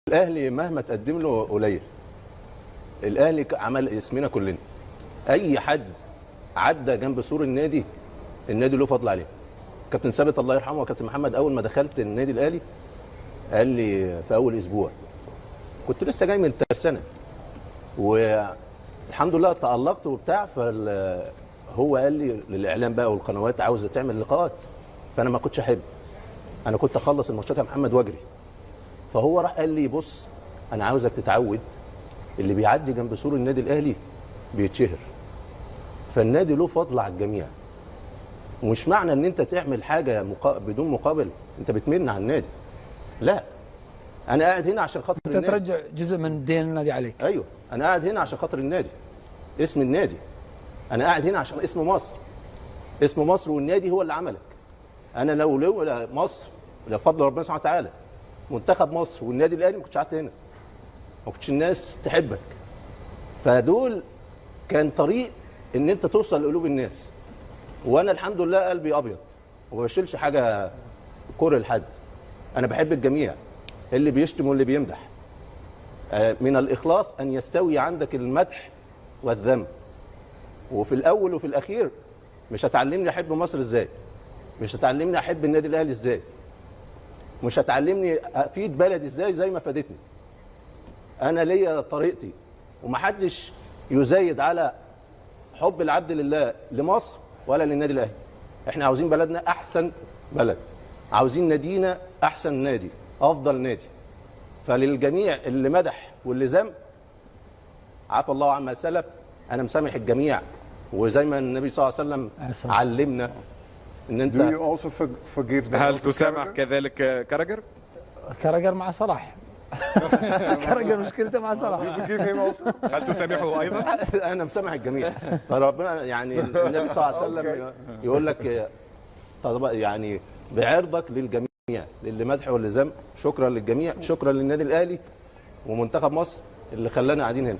الاهلي مهما تقدم له قليل. الاهلي عمل اسمنا كلنا. اي حد عدى جنب سور النادي، النادي له فضل عليه. كابتن ثابت الله يرحمه وكابتن محمد، اول ما دخلت النادي الاهلي قال لي في اول اسبوع، كنت لسه جاي من الترسانه والحمد لله تألقت وبتاع، فهو قال لي للاعلام بقى والقنوات عاوزه تعمل لقاءات، فانا ما كنتش احب، انا كنت اخلص الماتشات يا محمد واجري. فهو راح قال لي بص، انا عاوزك تتعود، اللي بيعدي جنب سور النادي الاهلي بيتشهر، فالنادي له فضل على الجميع. ومش معنى ان انت تعمل حاجة بدون مقابل انت بتمن على النادي، لا، انا قاعد هنا عشان خاطر انت النادي. ترجع جزء من دين النادي عليك. ايوه، انا قاعد هنا عشان خاطر النادي، اسم النادي. انا قاعد هنا عشان اسم مصر، اسم مصر والنادي هو اللي عملك. انا لولا مصر، لا فضل ربنا سبحانه وتعالى، منتخب مصر والنادي الاهلي، ما كنتش قعدت هنا، ما كنتش الناس تحبك. فدول كان طريق ان انت توصل لقلوب الناس. وانا الحمد لله قلبي ابيض وما بشيلش حاجة كره لحد، انا بحب الجميع، اللي بيشتم واللي بيمدح. من الاخلاص ان يستوي عندك المدح والذم. وفي الاول وفي الاخير مش هتعلمني احب مصر ازاي، مش هتعلمني احب النادي الاهلي ازاي، مش هتعلمني افيد بلدي ازاي زي ما فادتني. انا ليا طريقتي، ومحدش يزايد على حب العبد لله لمصر ولا للنادي الاهلي. احنا عاوزين بلدنا احسن بلد، عاوزين نادينا احسن نادي، افضل نادي. فللجميع اللي مدح واللي ذم، عفى الله عما سلف، انا مسامح الجميع. وزي ما النبي صلى الله عليه وسلم علمنا ان انت Do you also forgive the هل تسامح كذلك كاراجر؟ كاراجر مع صلاح. كاراجر مشكلته مع صلاح. Forgive him also? هل تسامحه ايضا؟ انا مسامح الجميع. فربنا يعني النبي صلى الله عليه وسلم يقول لك طب يعني بعرضك للجميع، للي مدح واللي ذم، شكرا للجميع، شكرا للنادي الاهلي ومنتخب مصر اللي خلانا قاعدين هنا.